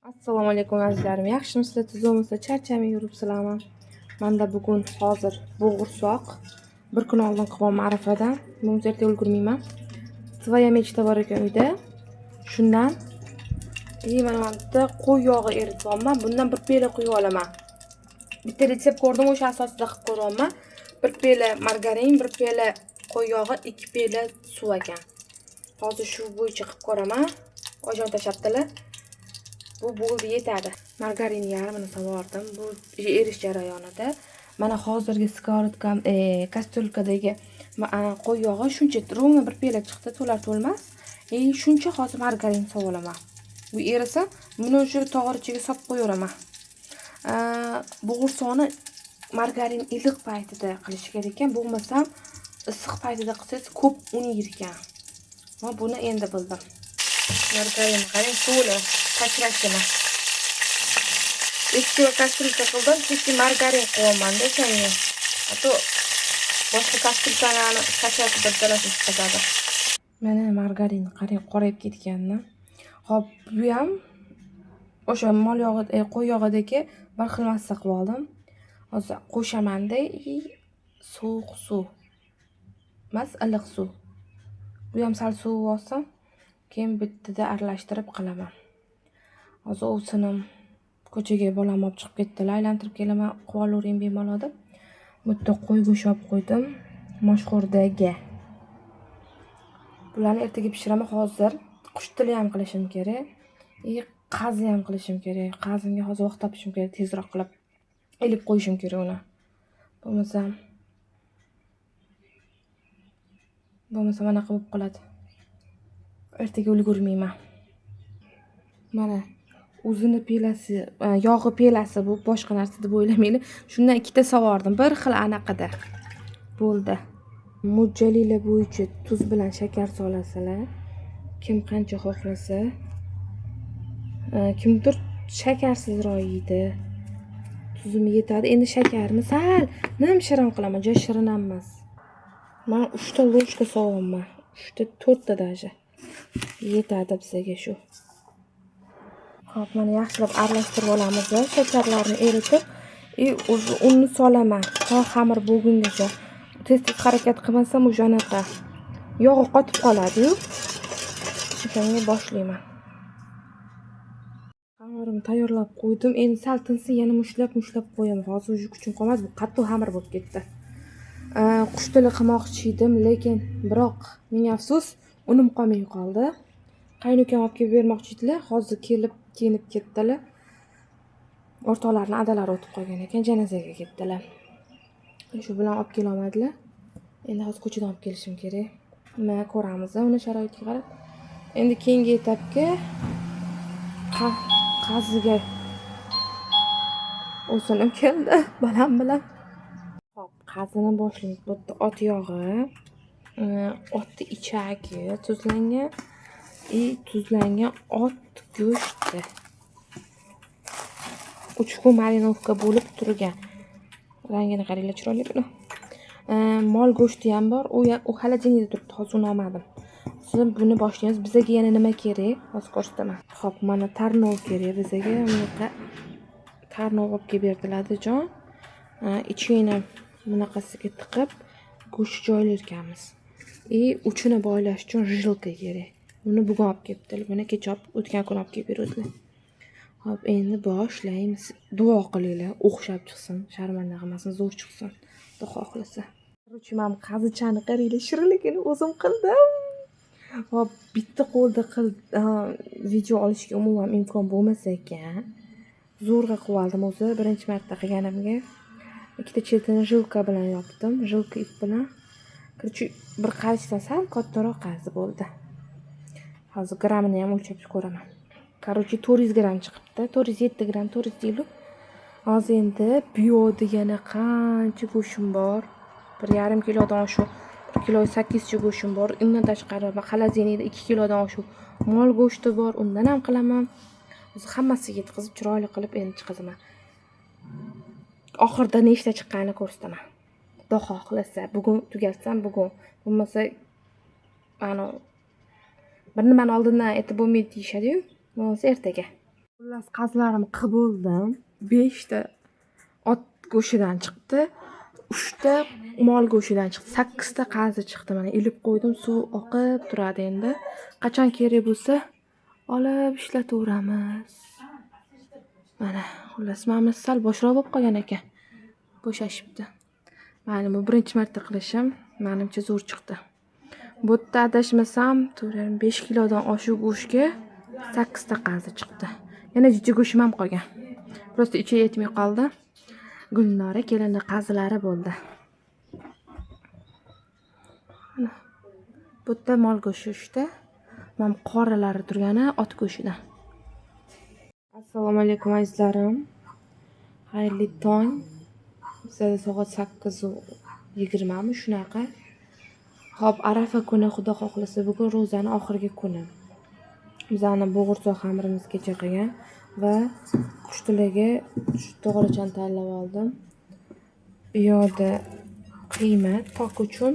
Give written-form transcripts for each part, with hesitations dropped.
Assalomu alaykum, azizlarim. Yaxshimisizlar, tuzukmisizlar? Charchamay yuribsizlarmi? Manda bugun hozir bo'g'irsoq. Bir kun oldin qilyapman arafadan. Bo'lmasa ertaga ulgurmayman. Своя мечта bor ekan uyda. Shundan и mana bu yerda qo'y yog'i erityapman. Bundan bir piyola quyib olaman. Bitta retsept ko'rdim, o'sha asosida qilib ko'ryapman. Bir piyola margarin, bir piyola qo'y yog'i, 2 piyola suv ekan. Hozir shu bo'yicha qilib ko'raman. Ojon tashlabdilar. Bu bo'ldi, yetadi. Margarin yarmini solvordim. Bu erish jarayonida. Mana hozirgi сковородка m, кастрюлька dagi qo'y yog'i shuncha, ровно bir piyola chiqdi, to'lar to'lmas. И shuncha hozir margarin solib olaman. Bu erisa, buni o'sha tog'orchaga solib qo'yaveraman. Bo'g'irsoqni margarin iliq paytida qilish kerak ekan, bo'lmasam issiq paytida qilsangiz, ko'p un yer ekan. Man buni endi bildim. Margarin, qarang, suvini sachrashini. Eski кастрюлька qildim, chunki margarin qilyapman-da o'shanga. А то boshqa кастрюлька larni sachratib bittalasi chiqadi. Mana margarin, qarang, qorayib ketganini. Hop, bu ham o'sha mol yog'i, qo'y yog'idagi bir xil mazza qilib oldim. Hozir qo'shamanda и sovuq suv emas, iliq suv. Bu ham sal sovib olsin, keyin bittada aralashtirib qilaman. Hozir ovsinim ko'chaga bolamni olib chiqib ketdilar, aylantirib kelaman, qilib olavering bemalol deb. Bu yerda qo'y go'shti olib qo'ydim moshxo'rdaga. Bularni ertaga pishiraman. Hozir qush tili ham qilishim kerak и qazi ham qilishim kerak. Qazimga hozir vaqt topishim kerak, tezroq qilib ilib qo'yishim kerak uni. Bo'lmasam anaqa bo'lib qoladi. Ertaga ulgurmayman. Mana o'zini piyolasi, yog'i piyolasi bu, boshqa narsa deb o'ylamanglar. Shundan ikkita sovordim bir xil anaqada. Bo'ldi. Mo'ljalinglar bo'yicha tuz bilan shakar solasizlar. Kim qancha xohlasa. Kimdir shakarsizroq yeydi. Tuzim yetadi. Endi shakarni sal nim shirin qilaman, juda shirin ham emas. Man 3 ta ложка solyapman. 3 ta, 4 ta даже. Yetadi bizga shu. Hop, mana yaxshilab aralashtirib olamiz. Shakarlarni eritib, и уже unni solaman. To xamir bo'lgungacha. Tez-tez harakat qilmasam, уже anaqa yog'i qotib qoladi-yu. O'shanga boshlayman. Xamirimni tayyorlab qo'ydim. Endi sal tinsin, yana mushtlab-mushtlab qo'yaman. Hozir уже kuchim qolmadi. Bu qattiq xamir bo'lib ketdi. Qush tili qilmoqchi edim, lekin biroq ming afsus, unim qolmay qoldi. Qaynukam olib kelib bermoqchi edilar. Hozir kelib kiyinib ketdilar. O'rtoqlarini adalari o'tib qolgan ekan, janozaga ketdilar. Shu bilan olib kelolmadilar. Endi hozir ko'chadan olib kelishim kerak. Nima ko'ramiz, uni sharoitiga qarab. Endi keyingi etapga qaziga o'sinim keldi bolam bilan. Hop, qazini boshlaymiz. Bu yerda ot yog'i, otni ichagi tuzlangan и tuzlangan ot go'shti. 3 kun мариновка bo'lib turgan. Rangini qaranglar, chiroyli buni. Mol go'shti ham bor. U холодильник da turibdi. Hozir uni olmadim. Hozir buni boshlaymiz. Bizaga yana nima kerak? Hozir ko'rsataman. Hop, mana tarnov kerak bizaga. Bunaqa tarnov olib kelib berdilar adajon. Ichini bunaqasiga tiqib go'sht joylar ekanmiz. И uchini boylash uchun жилка kerak. Buni bugun olib kelibdilar. Buni kecha o'tgan kuni olib kelib beruvdilar. Hop, endi boshlaymiz. Duo qilinglar, o'xshab chiqsin, sharmanda qilmasin, zo'r chiqsin. Xudo xohlasa. Короче, mana bu qazichani qaranglar, shirinligini o'zim qildim. Hop, bitta qo'lda qil video olishga umuman imkon bo'lmas ekan. Zo'rg'a qilib oldim o'zi birinchi marta qilganimga. Ikkita chetini жилка bilan yopdim, жилка ip bilan. Короче, bir qarichdan sal kattaroq qazi bo'ldi. Hozir grammini ham o'lchab ko'raman. Короче, 400 gramm chiqibdi. 407 gramm, 400 deylik. Hozir endi bu yoqda yana qancha go'shtim bor. 1,5 kilodan oshiq, 1 kilo 800 cha go'shtim bor. Undan tashqari холодильник da 2 kilodan oshiq mol go'shti bor. Undan ham qilaman. Hozir hammasiga yetkazib, chiroyli qilib endi chiqazaman. Oxirida nechta chiqqanini ko'rsataman. Xudo xohlasa, bugun tugatsam bugun. Bo'lmasa, ani bir nimani oldindan aytib bo'lmaydi deyishadi-yu. Bo'lmasa ertaga. Xullas, qazilarim qilib bo'ldim. 5 ta ot go'shidan chiqdi. 3 ta mol go'shidan chiqdi. 8 ta qazi chiqdi. Mana ilib qo'ydim, suv oqib turadi endi. Qachon kerak bo'lsa olib ishlataveramiz. Mana, xullas, mana sal bo'shroq bo'lib qolgan ekan. Bo'shashibdi. Mayli, bu birinchi marta qilishim, menimcha zo'r chiqdi. Bu yerda adashmasam, 4,5 kilodan oshiq go'shtga 8 ta qazi chiqdi. Yana jijji go'shim ham qolgan. Prosta ichi yetmay qoldi. Gulnora kelinni qazilari bo'ldi. Mana bu yerda mol go'shti 3 ta. Mana qoralari turgani ot go'shidan. Assalomu alaykum azizlarim. Xayrli tong. Bizada soat 8:20 mi shunaqa. Xo'p, Arafa kuni, Xudo xohlasa, bugun ro'zani oxirgi kuni. Bizani bo'g'irsoq xamirimiz kecha qilgan va qushtilaga shu to'g'richani tayyorlab oldim. Bu yoqda qiyma tok uchun,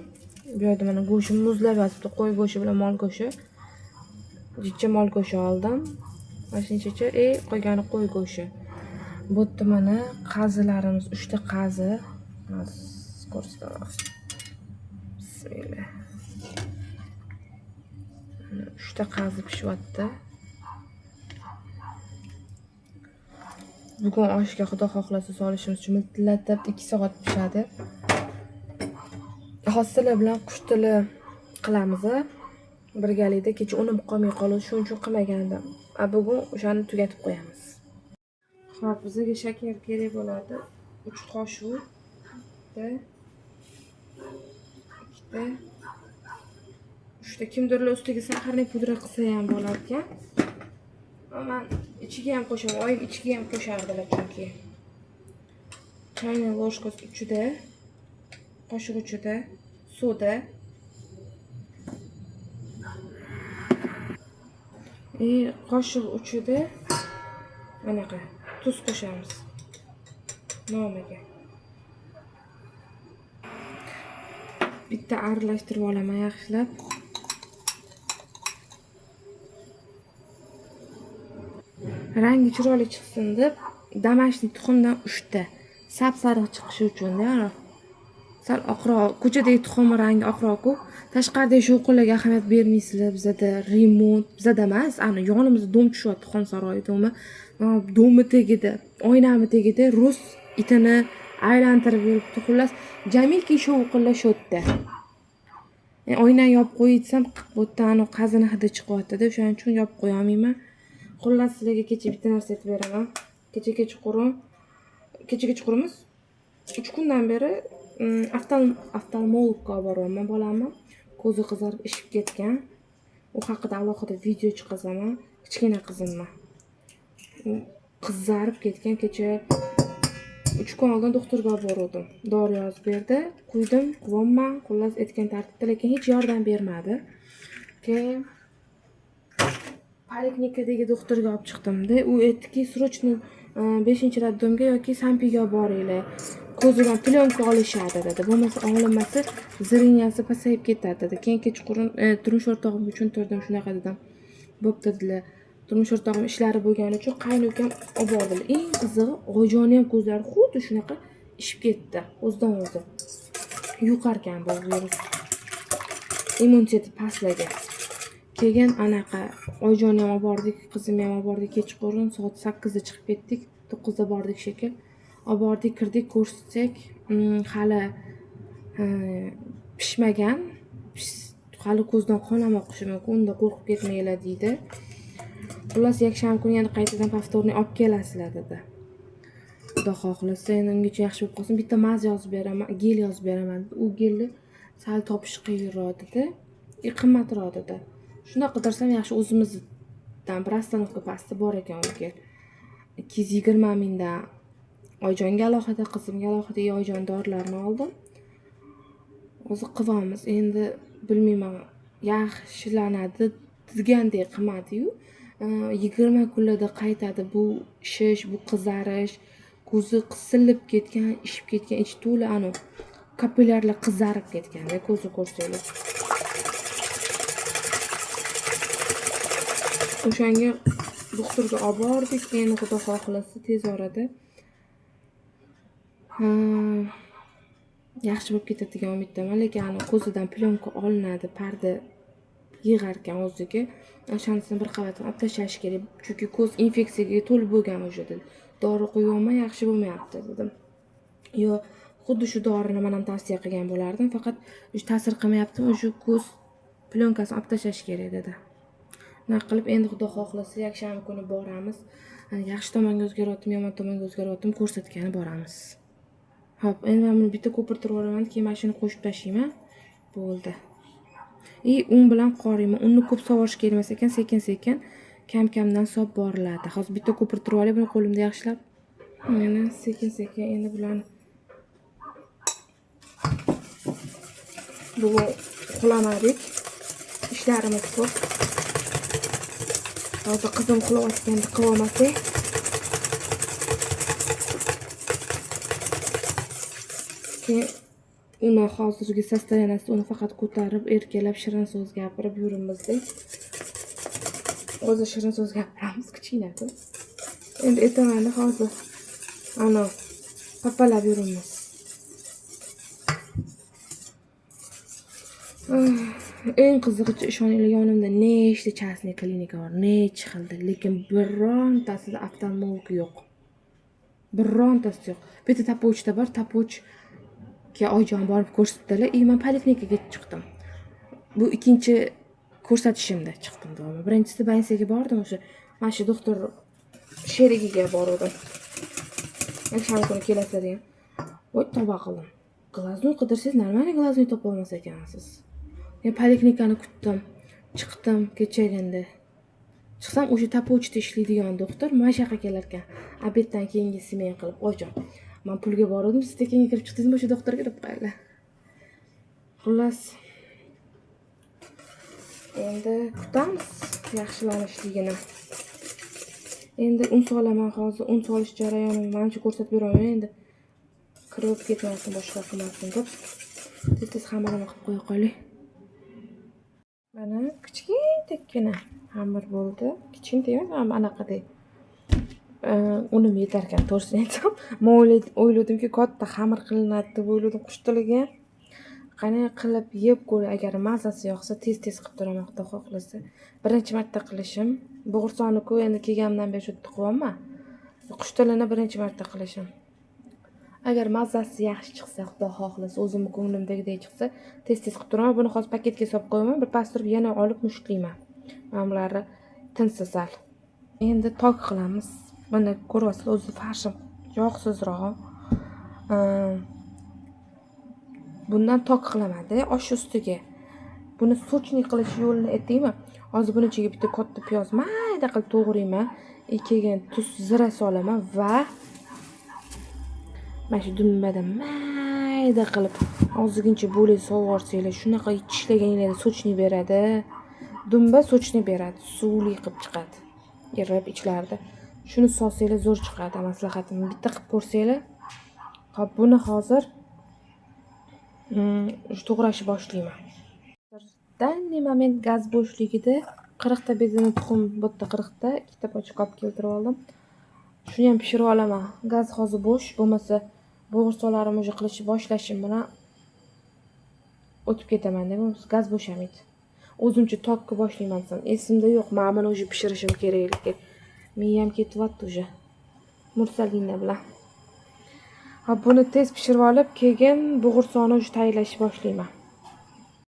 bu yoqda mana go'shim muzlab yotibdi, qo'y go'shti bilan mol go'shti. Jichcha mol go'shti oldim. Mana shunchacha, qolgani qo'y go'shti. Bu yerda mana qazilarimiz, 3 ta qazi. Hozir ko'rsataman. Bismillah. Mana 3 ta qazi pishyapti. Bugun oshga Xudo xohlasa solishimiz uchun miltillatib 2 soat pishadi. Hosila bilan qush tili qilamiz. Birgalikda kecha unim qolmay qoldi, shuning uchun qilmagandim. Bugun o'shani tugatib qo'yamiz. Xo'p, bizga shakar kerak bo'ladi. 3 qoshiq, 1 2 ta, 3 ta. Kimdirlar ustiga saxarni pudra qilsa ham bo'lar ekan. Men ichiga ham qo'shaman. Oyim ichiga ham qo'shardilar chunki. Чайная ложка uchida, qoshiq uchida soda. Qoshiq uchida anaqa tuz qo'shamiz nomiga. Bitta aralashtirib olaman yaxshilab. Rangi chiroyli chiqsin deb damashni tuxumdan 3 ta sap-sariq chiqishi uchun-da, sal oqroq, ko'chadagi tuxum rangi oqroq-ku. Tashqaridagi shovqinlarga ahamiyat bermaysizlar. Bizada remont, bizada emas, ana yonimizda dom tushyapti, xon saroyi domi. Domi tagida, oynami tagida rus itini aylantirib yuribdi. Xullas, jamiki shovqinlar shu yerda. Oynani yopib qo'y desam, bu yerdan anavi qazini hidi chiqyapti-da, o'shaning uchun yopib qo'ya olmayman. Xullas, sizlarga kecha bitta narsa aytib beraman. Kecha kechqurunimiz 3 kundan beri oftalmologga olib boryapman bolamni. Ko'zi qizarib ishib ketgan. U haqida alohida video chiqazaman. Kichkina qizimni. Qizarib ketgan. Kecha 3 kun oldin doktorga olib bordim. Dori yozib berdi. Quydim, quvonman. Xullas, aytgan tartibda, lekin hech yordam bermadi. Keyin poliklinikadagi doktorga olib chiqdim-da. U aytdiki, срочно 5-роддомga yoki Sampiga olib boringlar. Ko'zidan plyonka olishadi dedi. Bo'lmasa olinmasa zreniyasi pasayib ketadi dedi. Keyin kechqurun turmush o'rtog'im uchun turdim, shunaqa dedim. Bo'pti dedilar. Turmush o'rtog'im ishlari bo'lgani uchun qaynukam olib bordilar. Eng qizig'i, Oyjoni ham ko'zlari xuddi shunaqa ishib ketdi. O'zidan o'zi. Yuqarkan bu virus. Immuniteti pastlagan. Keyin anaqa Oyjonni ham olib bordik, qizimni ham olib bordik. Kechqurun soat 8 da chiqib ketdik, 9 da bordik shekil. Olib bordik, kirdik, ko'rsak, hali pishmagan, hali ko'zdan qon ham oqishi mumkin, unda qo'rqib ketmanglar deydi. Xullas, yakshanba kuni yana qaytadan повторный olib kelasizlar dedi. Xudo xohlasa, endi ungacha yaxshi bo'lib qolsin. Bitta maz yozib beraman, gel yozib beraman dedi. U gelni sal topish qiyinroq dedi, qimmatroq dedi. Shundoq qidirsam yaxshi, o'zimizdan bir ostanovka pastda bor ekan u gel. 220 mingdan Oyjonga alohida, qizimga alohida Oyjon dorilarini oldim. O'zi qilamiz. Endi bilmayman, yaxshilanadi degandek qilmadi-yu. 20 kunlarda qaytadi bu shish, bu qizarish, ko'zi qisilib ketgan, ishib ketgan, ichi to'la anu kapillyarlar qizarib ketganda ko'zi ko'rsanglar. O'shanga Doktorga olib bordik. Endi Xudo xohlasa tez orada yaxshi bo'lib ketadi degan umiddaman. Lekin ani ko'zidan plyonka olinadi, parda yig'arkan o'ziga. O'shanisini bir qavatini olib tashlash kerak. Chunki ko'z infeksiyaga to'lib bo'lgan o'sha dedi. Dori qo'yyapman, yaxshi bo'lmayapti dedim. Yo, xuddi shu dorini men ham tavsiya qilgan bo'lardim, faqat o'sha ta'sir qilmayapti, o'sha ko'z plyonkasini olib tashlash kerak dedi. Nima qilib endi Xudo xohlasa yakshanba kuni boramiz. Yaxshi tomonga o'zgaryaptimi, yomon tomonga o'zgaryaptimi ko'rsatgani boramiz. Xo'p, endi men buni bitta ko'pirtirib yuboraman, keyin mana shuni qo'shib tashlayman. Bo'ldi. И un bilan qoriyman. Unni ko'p sovurish kerak emas ekan, sekin-sekin kam-kamdan solib boriladi. Hozir bitta ko'pirtirib olay, buni qo'limda yaxshilab. Mana sekin-sekin endi bularni bugun uxlamadik. Ishlarimiz ko'p. Hozir qizim uxlayotganda qilib olmasak. Keyin uni hozirgi sostoyaniyasida uni faqat ko'tarib, erkalab, shirin so'z gapirib yuribmiz-da. O'zi shirin so'z gapiramiz kichkinaku. Endi aytaman-da hozir ana papalab yuribmiz. Eng qizig'icha ishoninglar, yonimda nechta частный klinika bor, necha xilda, lekin birontasida oftalmolog yo'q. Birontasi yo'q. Bitta Tapochda bor, Tapochga oyijon borib ko'rsatdilar. И men poliklinikaga chiqdim. Bu ikkinchi ko'rsatishimda chiqdim doimo. Birinchisida больницаga bordim, o'sha mana shu doktor sherigiga bordim. Yakshanba kuni kelasizlar degan. Voy, tavba qildim. Глазной qidirsangiz, нормальный глазной topa olmas ekansiz. Men poliklinikani kutdim. Chiqdim kechaganda. Chiqsam o'sha Tapochda ishlaydigan doktor mana shu yoqqa kelar ekan. Obeddan keyingi smen qilib, oyijon, men pulga bordim, siz tekinga kirib chiqdingizmi o'sha doktorga deb qo'ydilar. Xullas, endi kutamiz yaxshilanishligini. Endi un solaman hozir. Un solish jarayonini manimcha ko'rsatib beraman endi. Kirib ketmasin, boshqa qilmasin deb. Tez-tez xamirini qilib qo'ya qolay. Mana kichkintakkina xamir bo'ldi. Kichkinta emas, ham anaqadek. Unim yetar ekan, to'g'risini aytsam. Men o'yladimki, katta xamir qilinadi deb o'yladim qush tiliga. Qani qilib yeb ko'r, agar mazasi yoqsa tez-tez qilib turaman, Xudo xohlasa. Birinchi marta qilishim. Bo'g'irsoqni-ku endi kelganimdan beri shu yerda qilyapman. Qush tilini birinchi marta qilishim. Agar mazasi yaxshi chiqsa, Xudo xohlasa, o'zimni ko'nglimdagidek chiqsa, tez-tez qilib turaman. Buni hozir paketga solib qo'yaman, bir pas turib yana olib mushtlayman. Mana bularni tinsa sal. Endi tok qilamiz. Buni ko'ryapsizlar, o'zi farshim yog'sizroq. Bundan tok qilaman-da osh ustiga. Buni sochni qilish yo'lini aytaymi? Hozir buni ichiga bitta katta piyoz mayda qilib to'g'rayman. Keyin tuz, zira solaman va mana shu dumbadan mayda qilib ozgincha bo'lak solvorsanglar, shunaqa tishlaganinglarda sochni beradi. Dumba sochni beradi, suvli qilib chiqadi. Erib ichlarida. Shuni solsanglar zo'r chiqadi, maslahatim. Bitta qilib ko'rsanglar. Xo'p, buni hozir to'g'rashni boshlayman. Данный moment gaz bo'shligida 40 ta bedana tuxum, bu yerda 40 ta, ikkita pochka olib keltirib oldim. Shuni ham pishirib olaman. Gaz hozir bo'sh, bo'lmasa bo'g'irsoqlarimni уже qilishni boshlashim bilan o'tib ketaman deb, gaz bo'shamaydi. O'zimcha tokka boshlayman desam, esimda yo'q, mana buni уже pishirishim kerakligi. Miyam ketyapti уже. Mursalina bilan. Hop, buni tez pishirib olib, keyin bo'g'irsoqni уже tayyorlashni boshlayman.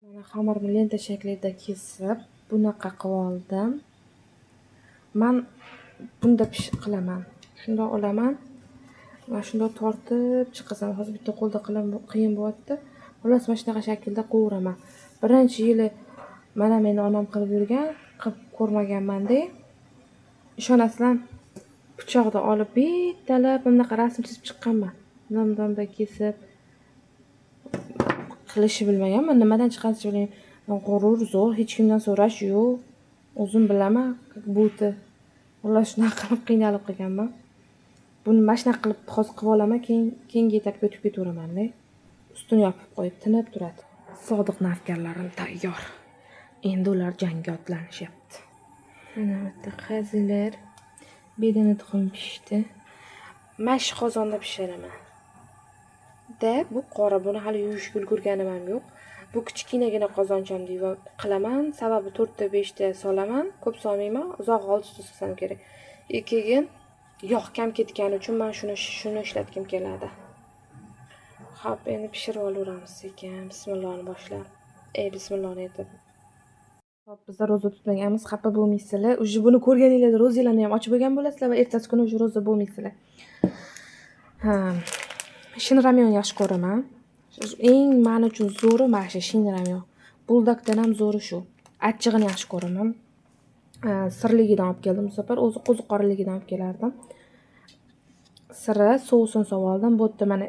Mana xamirni lenta shaklida kesib, bunaqa qilib oldim. Men bunda qilaman. Shundoq olaman va shundoq tortib chiqasan. Hozir bitta qo'lda qiyin bo'lyapti. Xullas, mana shunaqa shaklda qovuraman. Birinchi yili mana meni onam qilib yurgan, qilib ko'rmaganman-da. Ishonasizlar, pichoqni olib bittalab bunaqa rasm chizib chiqqanman. Bunday kesib qilishni bilmaganman, nimadan chiqarishni bilmayman. G'urur zo'r, hech kimdan so'rash yo'q. O'zim bilaman, как будто. Xullas, shunaqa qilib qiynalib qilganman. Buni mana shunaqa qilib hozir qilib olaman, keyin keyingi etapga o'tib ketaveraman-da. Ustini yopib qo'yib tinib turadi. Sodiq navkarlarim tayyor. Endi ular jangga otlanishyapti. Mana bu yerda qazilar. Bedana tuxum pishdi. Mash qozonda pishiraman. Da, bu qora, buni hali yuvishga ulgurganim ham yo'q. Bu kichkinagina qozonchamda qilaman. Sababi 4 ta 5 ta solaman, ko'p solmayman. Uzoq 6 ta solsam kerak. Keyin yog' kam ketgani uchun men shuni ishlatgim keladi. Xo'p, endi pishirib olaveramiz sekin. Bismillahni boshlab. Bismillahni aytib. Xo'p, biz ro'za tutmaganmiz, xafa bo'lmaysizlar. Уже buni ko'rganinglarda ro'zalarni ham ochib bo'lgan bo'lasizlar va ertasi kuni уже ro'za bo'lmaysizlar. Ha, Shin ramyon yaxshi ko'raman. Eng men uchun zo'ri mana shu Shin ramyon. Buldakdan ham zo'ri shu. Achchig'ini yaxshi ko'raman. Sirligidan olib keldim bu safar. O'zi qo'ziqorinligidan olib kelardim. Siri, sousini solib oldim. Bu yerda mana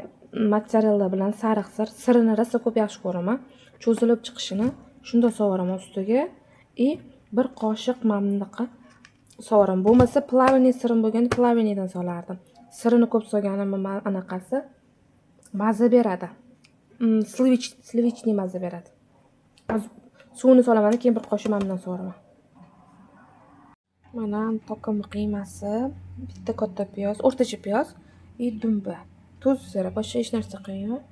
mozzarella bilan sariq sir. Sirini rosa ko'p yaxshi ko'raman. Cho'zilib chiqishini shunda sovuraman ustiga. И bir qoshiq mana bunaqa sovuraman. Bo'lmasa плавленый sirim bo'lganda плавленый dan solardim. Sirini ko'p solganim anaqasi maza beradi. Сливочный maza beradi. Hozir suvini solaman, keyin bir qoshiq mana bundan sovuraman. Mana tokim qiymasi, bitta katta piyoz, o'rtacha piyoz и dumba. Tuz, zira, boshqa hech narsa qo'ymayman.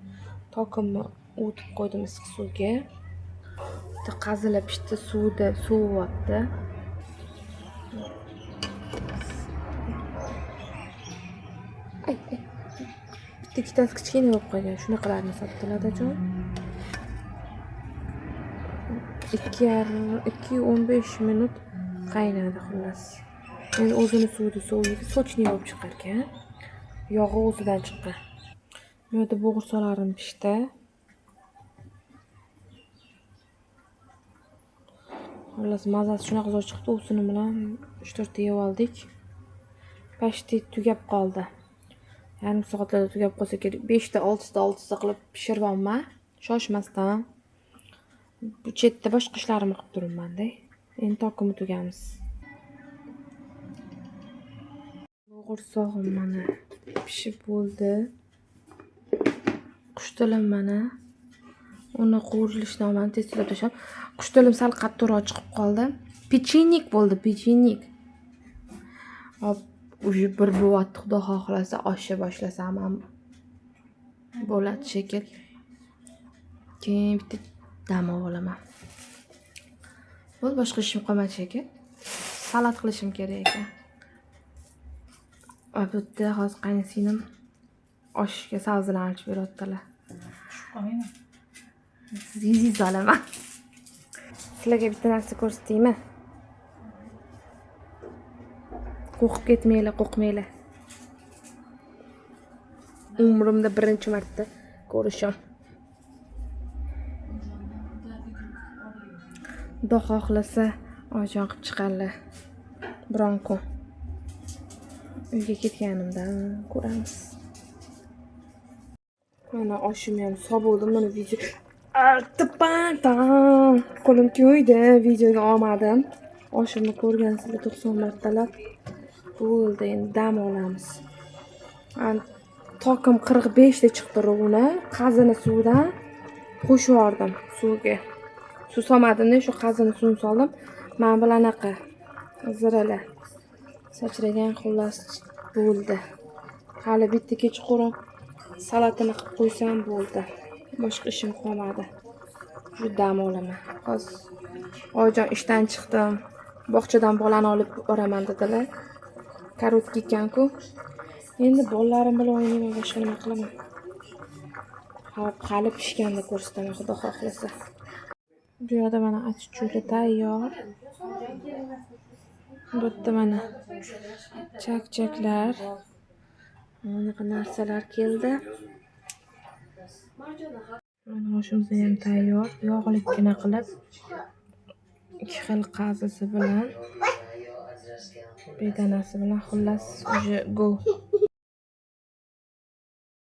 Tokimni o'tib qo'ydim issiq suvga. Bitta qazilib pishdi, suvda soviryapti. Ay, ay. Bitta ikkitasi kichkina bo'lib qolgan. Shunaqalarni sotiladi jon. 2:15 minut qaynadi xullas. Endi o'zini suvida soviydi, sochniy bo'lib chiqar ekan. Yog'i o'zidan chiqqan. Bu yerda bo'g'irsoqlarim pishdi. Xullas mazasi shunaqa zo'r chiqdi. O'sini bilan 3-4 ta yeb oldik. Почти tugab qoldi. Yarim soatlarda tugab qolsa kerak. 5 ta, 6 ta, 6 ta qilib pishiryapman. Shoshmasdan. Bu chetda boshqa ishlarimni qilib turibman-da. Endi tokimni tugamiz. Bo'g'irsog'im mana pishib bo'ldi. Qush tilim mana. Uni qovurilishdan olmadim, tez tuzab tashlab. Qush tilim sal qattiqroq chiqib qoldi. Pechennik bo'ldi, pechennik. Hop, уже bir bo'lyapti, xudo xohlasa oshni boshlasam ham bo'ladi shekil. Keyin bitta dam olaman. Bo'ldi, boshqa ishim qolmadi shekil. Salat qilishim kerak ekan. Va bu yerda hozir qaynsinglim oshga sabzilarni archib beryaptilar. Tushib qolmayman. Siz yuzingizni olaman. Sizlarga bitta narsa ko'rsataymi? Qo'rqib ketmanglar, qo'rqmanglar. Umrimda birinchi marta ko'rishim. Xudo xohlasa ojon qilib chiqarlar. Biron kun. Uyga ketganimdan ko'ramiz. Mana oshim ham sovildi. Mana video. Qo'lim kuydi, videoga olmadim. Oshimni ko'rgansizlar 90 martalab. Bo'ldi, endi dam olamiz. Tokim 45 ta chiqdi rovni. Qazini suvdan qo'shib yubordim suvga. Suv solmadim-da, shu qazini suvini soldim. Mana bular anaqa ziralar sachragan, xullas bo'ldi. Hali bitta kechqurun salatini qilib qo'ysam bo'ldi. Boshqa ishim qolmadi. Shu dam olaman. Hozir oyijon ishdan chiqdim. Bog'chadan bolani olib boraman dedilar. Korotki ekan-ku. Endi bolalarim bilan o'ynayman, boshqa nima qilaman? Hop, hali pishganda ko'rsataman, xudo xohlasa. Bu yerda mana achchiqchuda tayyor. Bu yerda mana chak-chaklar, bunaqa narsalar keldi. Mana oshimiz ham tayyor. Yog'likkina qilib ikki xil qazisi bilan, bedanasi bilan, xullas уже go.